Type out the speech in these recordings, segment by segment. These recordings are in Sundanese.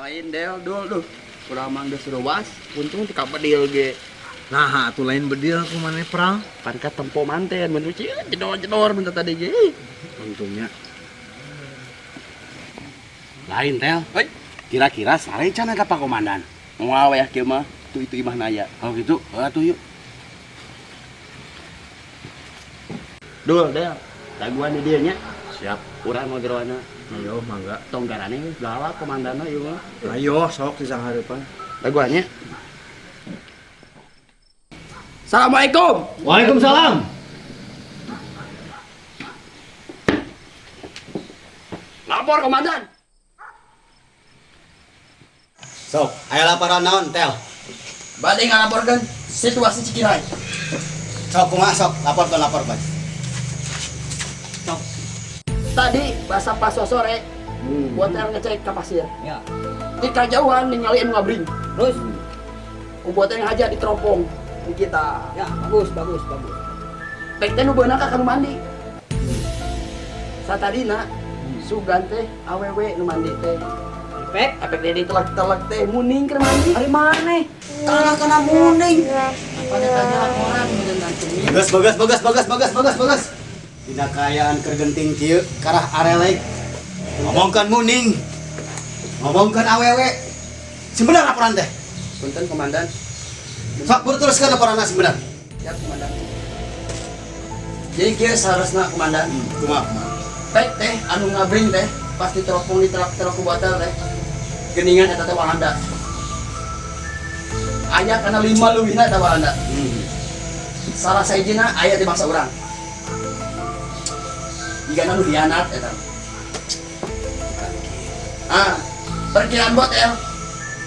Lain del dul duh. Urang mah geus reuas, untung teu kabedil ge. Nah, atuh lain bedil ku maneh perang. Pan ka tempo manten mun jedor-jedor mun tadi ge. Untungnya. Lain tel. Hei. Kira-kira sare can eta Pak Komandan. Moal wayah kieu mah, tuh itu imahna aya. Kalau gitu, heuh atuh yuk. Dul del, daguan di dieu nya. Siap. Urang mah geroana. Ayo mangga. Tong garane geus galak komandanna ieu mah. Ayo sok disanghareupan. Daguan nya. Assalamualaikum. Waalaikumsalam. Lapor komandan. Sok, aya laporan naon tel? Bade ngalaporkeun situasi Cikirai. Sok kumaha sok, laporkeun laporkeun. Sok. Tadi bahasa pas sore, buat yang ngecek ke pasir. Ya. Di kajauhan ningali anu ngabring. Terus? Buat yang aja diteropong di kita. Ya, bagus, bagus, bagus. Pek teh nu beunang ka kanu mandi. Satadina sugan teh awewe nu mandi teh. Efek? Efek teh ditelek-telek teh muning keur mandi. Ari maneh? Tanah kana muning. Apa tanya laporan mengenai cumi. Bagus, bagus, bagus, bagus, bagus, bagus, bagus. Dina kaayaan keur genting kieu karah arelek. Ngomongkeun muning. Ngomongkeun awewe. Sing bener laporan teh. Punten komandan. Sok buru teruskeun laporanna sing bener. Siap komandan. Jadi kieu saharusna komandan. Kumaha? Pek teh anu ngabring teh pasti teropong di telak-telak ku batal teh. Geningan eta teh Walanda. Aya kana 5 leuwihna eta Walanda. Salah sahijina aya di bangsa urang. Jigana nu hianat eta. Ah, perkiraan buat el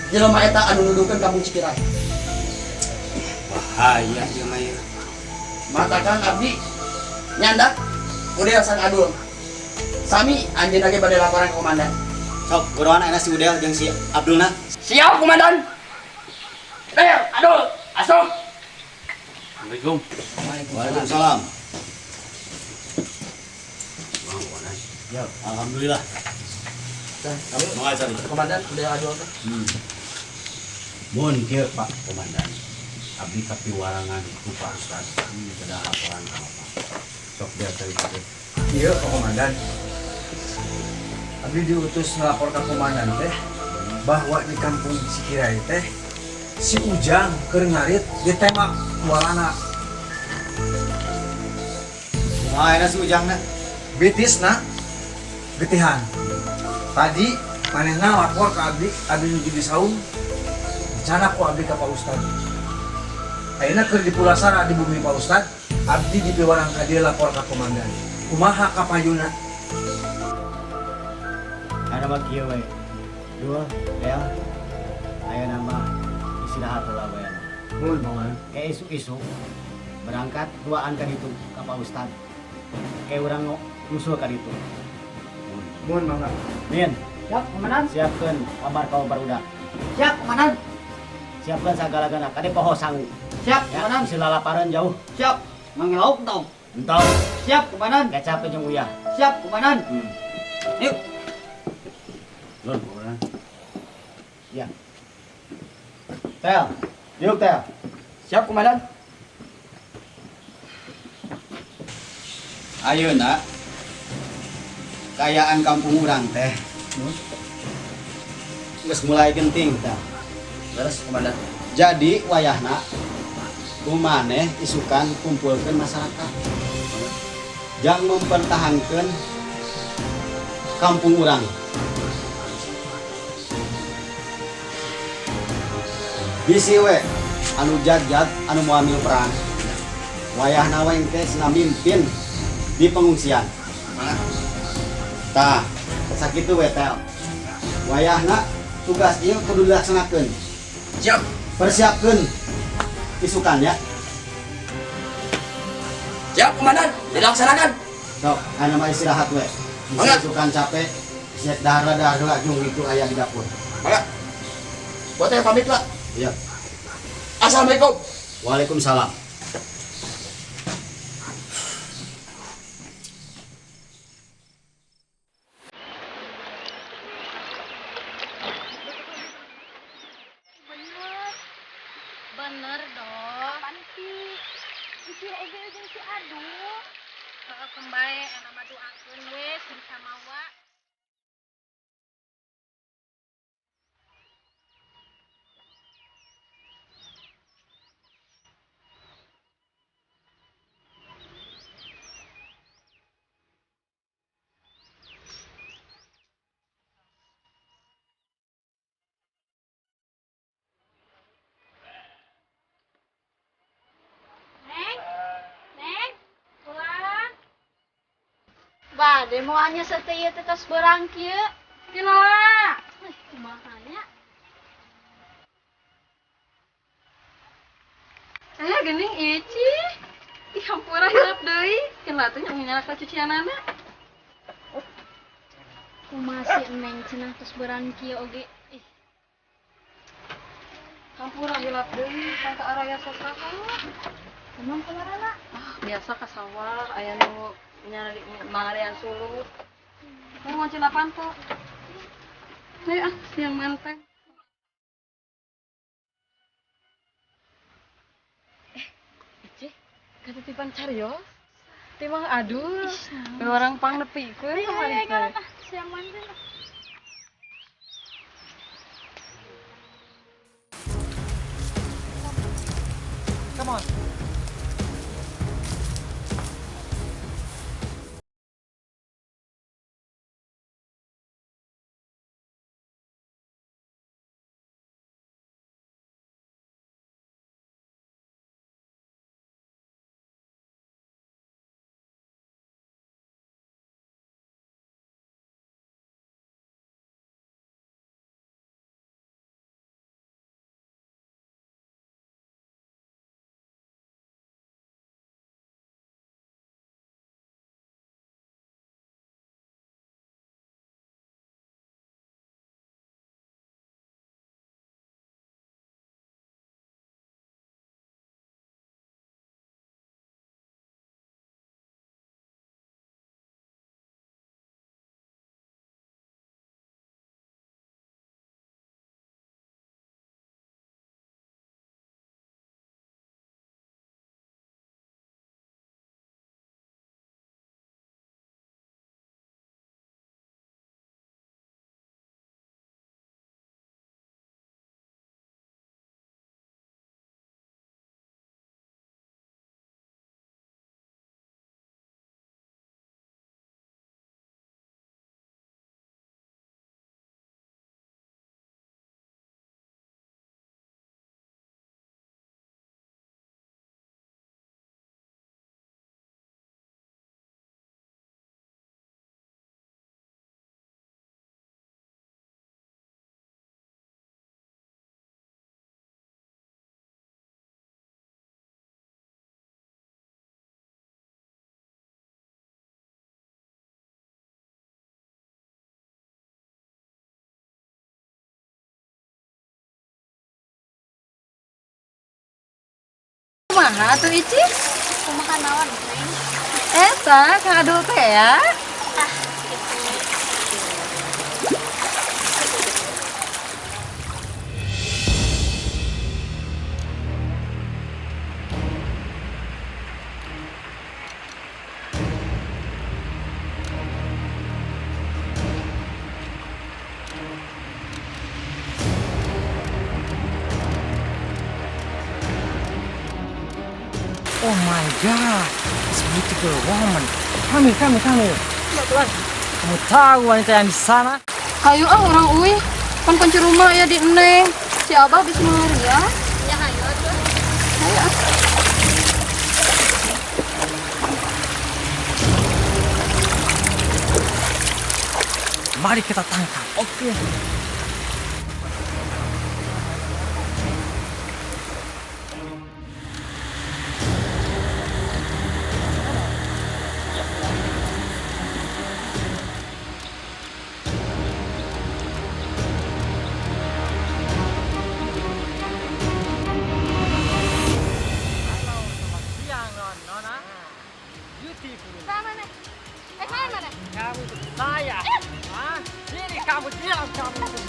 jelema eta anu nuduhkeun kampung Cikirai. Bahaya ieu mah ieu. Matakan abdi nyandak Udel sang Adul. Sami anjeunna ge bade laporan ke komandan. Sok goroan ayeuna si Udel jeung si Abdulna. Siap komandan. Del, Adul, asup. Assalamualaikum. Waalaikumsalam. Ya, alhamdulillah. Dah, Mangga cari. Komandan, Udel Adul teh. Mun kieu Pak Komandan. Abdi kapiwarangan ku Pak Ustad. Kedah laporan ka Bapak. Sok dia cari kieu. Iya, Pak Komandan. Abdi diutus ngelapor ke komandan teh bahwa di kampung Cikirai teh si Ujang keur ngarit ditembak walana. Kumaha ayeuna si Ujangna? Bitisna getihan. Tadi manehna lapor ke abdi, abdi nuju di saung. Dicanak ku abdi ka Pak Ustad. Ayeuna keur dipulasara di bumi Pak Ustad, abdi dipiwarang ka dieu lapor ka komandan. Kumaha kapayuna? Aya mah kieu we. Dua, del. Aya nama istirahat heula we. Mun, Paman. Kayak isuk-isuk berangkat duaan ka ditu ka Pak Ustad. Kayak urang ngusul ka ditu. Mun, mangga. Min. Siap, komandan. Siapkeun kabar ka barudak. Siap, komandan. Siapkeun sagala-gala kade poho sangu. Siap, Ya, komandan. isi lalaparan jauh. Siap. Mangga lauk tong. Entong. Siap, komandan. Kecap jeung uyah. Siap, komandan. Yuk. Lon, komandan. Ya. Tel, yuk Tel. Siap, komandan. Ayeuna kaayaan kampung urang teh. Geus mulai genting teh. Beres, komandan. Jadi wayahna kumaneh isukan kumpulkeun masyarakat. Jang mempertahankan kampung urang. Bisi we anu jagjag anu moal milu perang. Wayahna we engke sina mimpin di pengungsian. Tah, sakitu we tel. Wayahna tugas ieu kudu dilaksanakeun. Siap. Persiapkeun isukan ya. Siap, komandan. Dilaksanakan. Sok, aya mah istirahat we. Mangga. Isukan capek, siap dahar heula jung itu aya di dapur. Mangga. Buat saya pamit lah. Iya. Assalamualaikum. Waalaikumsalam. oge jeung si Adul. Heeh, kembae eta mah doakeun we bisa mawa. Bade moalnya sateu teh tos beurang kieu. Kinola. Ih, kumaha nya? Geuning Ici. Ih, hampura hilap deui. Keun atuh nya nyalak cucianana. Kumaha si Neng cenah tos beurang kieu oge. Ih. Hampura hilap deui ka araya sasaha. Emang kamarana? Ah, biasa ka sawah aya nu nyari malarian sulut. Mau ngunci panto. Ayo ah, siang manteng. Ici, katitipan carios. Timang aduh. Orang pang nepikeun kamari teh. Siang manteng. Come on. Kumaha atuh Ici? Kumaha naon, Neng? Eta Kang Adul teh ya. Ah, gitu. Oh my God, this beautiful woman. Come here, come here, come here. Kamu tahu wanita yang di sana? Hayu ah orang uih. Kan kunci rumah ya di Neng. Si Abah habis ya. Ya hayu atuh. Hayu ah. Mari kita tangkap. Oke. Kamu ikut saya. Sini kamu, diam kamu.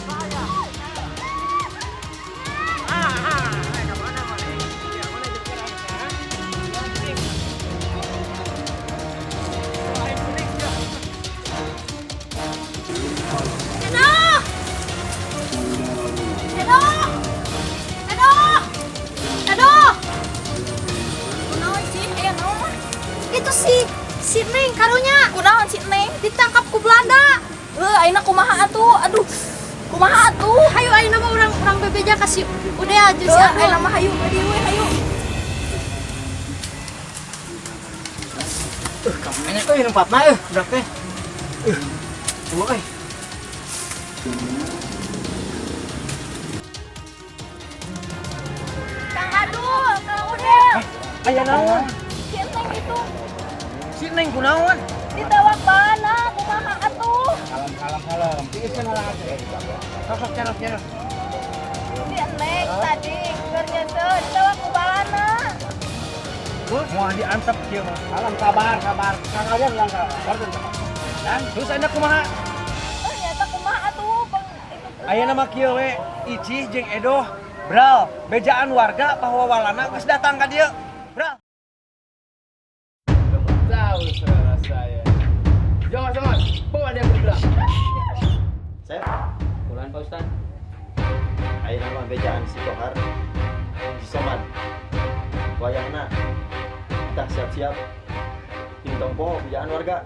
Si Neng karunya. Kunaon si Neng ditangkap ku Belanda. Heuh, ayeuna kumaha atuh? Aduh. Kumaha atuh? Hayu ayeuna mah urang bebeja ka si Udel jeung si Adul. Ayeuna mah hayu ka dieu we hayu. Kamana euy nempatna euy budak teh. Tunggu euy. Kang Adul, Kang Udel. Aya naon? Si Neng itu Si Neng kunaon? ditewak bana, kumaha atuh? Kalem. Tiiskeun halangan teh. Sok channel. Si Neng tadi keur nyeuseuh ditewak ku balana. Moal diantep kieu mah. Kalem sabar. Kang Awan lang kabar. Dan terus anda kumaha? Oh, nyata kumaha atuh peng itu. Ayeuna mah kieu we, Icih jeung Edoh, Bral, bejaan warga bahwa walana geus datang ka dieu. Bral. Tahu saudara saya. Jangan, bawa dia ke belakang. Saya Pulang Pak Ustad. ayeuna mah bejaan si Kohar si Somad. Wayahna kita siap-siap. Ting tong poho bejaan warga.